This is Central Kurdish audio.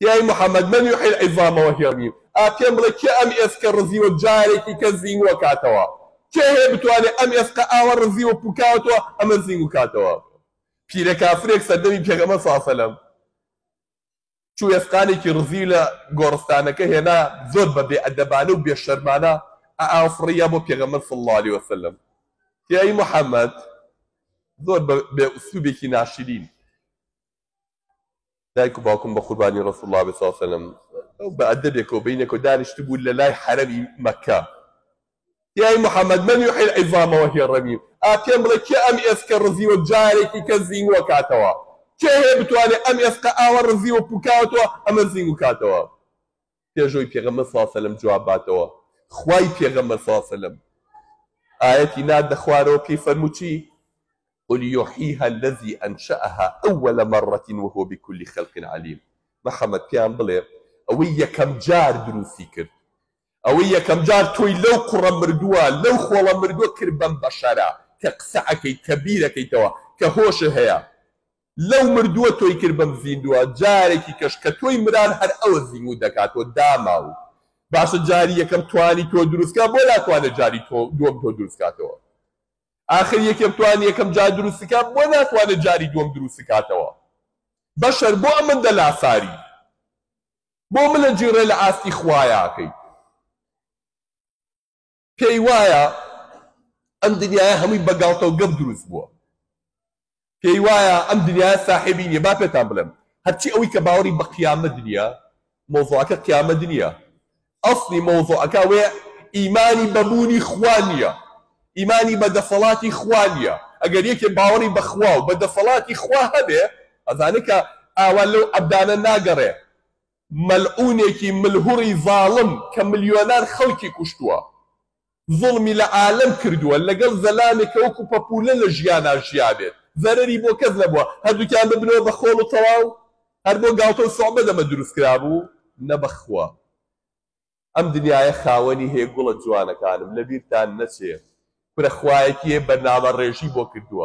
یای محمد من یحیی العظام وهی رمیم ئا پێم بڵێ کێ ئەم ئێسکە ڕزیوە جارێکی کە زینگوە کاتەوە کێ هەیە بتوانێ ئەم ئێسقە ئاوا ڕزیوە پوکاوەتەوە ئەمە زینگو کاتەوە پیرە کافرێک سەردەمی پێغەمبەر صلی الله علیه وسلم چوو ئێسقانێکی ڕزی لە گۆڕستانەکە هێنا زۆر بە بێ ئەدەبانە و بێ شەرمانە ئاو فڕیا بۆ پێغەمبەر صلی الله علیه وسلم تیای محمد زۆر بە بێ ئوسلوبێکی ناشرین دایک و باوکم بە قوربانی رسول اللە بێ صلی اللە علیه وسلم ئەو بە ئەدەبێکەوە بینێکەوە دانیشتبوو لە لای حەرەمی مەکە یای محمد من یحیی العظام وهی رمیم ئا پێم بڵێ کێ ئەم ئێسکە ڕزیوە جارێکی کە زینگوە کاتەوە کێ هەیە بتوانێ ئەم ئێسقە ئاوا ڕزیوە پوکاوەتەوە ئەمە زینگو کاتەوە پێشەوەی پێغەمبەر صلی اللە علیه وسلم جواب باتەوە خوای پێغەمبەر صلی اللە علیه وسلم ئایەتی ناردە خوارەوە پێی فەرموو چی قل یحییها الذی انشأها اول مرة وهو بكل خلق علیم محمد پێیان بڵێ ئەوەی یەکەم جار دروستی کرد ئەوەی یەکەم جار تۆی لەو قوڕە مردووە لەو خۆڵە مردووە کرد بەم بەشەرە کە قسە ئەکەیت کە بیرەکەیتەوە کە هۆشت هەیە لەو مردووە تۆی کرد بەم زیندووە جارێکی کەش کە تۆی مران هەر ئەوە زینگوو دەکاتەوە داماو باشە جاری یەکەم توانی تۆ دروست کا بۆ ناتوانێت جاری تۆ دووەم تۆ دروست کاتەوە ئاخر یەکێ بتوانێت یەکەم جار دروست کا بۆ ناتوانێت جاری دووەم دروست کاتەوە بەشەر بۆ ئەمەندە لاساری بۆ منە جیڕێ لە ئاستی خوایاکەی پێی وایە ئەم دنیایە هەمووی بە گاڵتە و گەپ دروست بووە پێی وایە ئەم دنیایە ساحێبی نییە با پێتان بڵێم هەرچی ئەوەی کە باوەڕی بە قیامەت نییە مەوزوعەکە قیامەت نییە ئەسڵی مەوزوعەکە ئەوەیە ئیمانی بە بوونی خوا نییە ئیمانی بە دەسەڵاتی خوا نییە ئەگەر یەکێ باوەڕی بە خوا و بە دەسەڵاتی خوا هەبێ ئەزانێ کە ئاوا لەو عەبدانە ناگەڕێ مەلعونێکی ملهوڕی زاڵم کە ملیۆنان خەڵکی کوشتووە زوڵمی لە عالەم کردووە لەگەڵ زەلامێک کە وەکو پەپولە لە ژیانا ژیابێت زەرەری بۆ کەس نەبووە هەردووکیان ببنەوە بە خۆڵ و تەواو هەر بۆ گاڵتە و سوعبەت ئەمە دروست کرابوو نە بەخوا ئەم دنیایە خاوەنی هەیە گوڵە جوانەکانم لەبیرتان نەچێ کورە خوایەکی هەیە بەرنامە ڕێژی بۆ کردووە.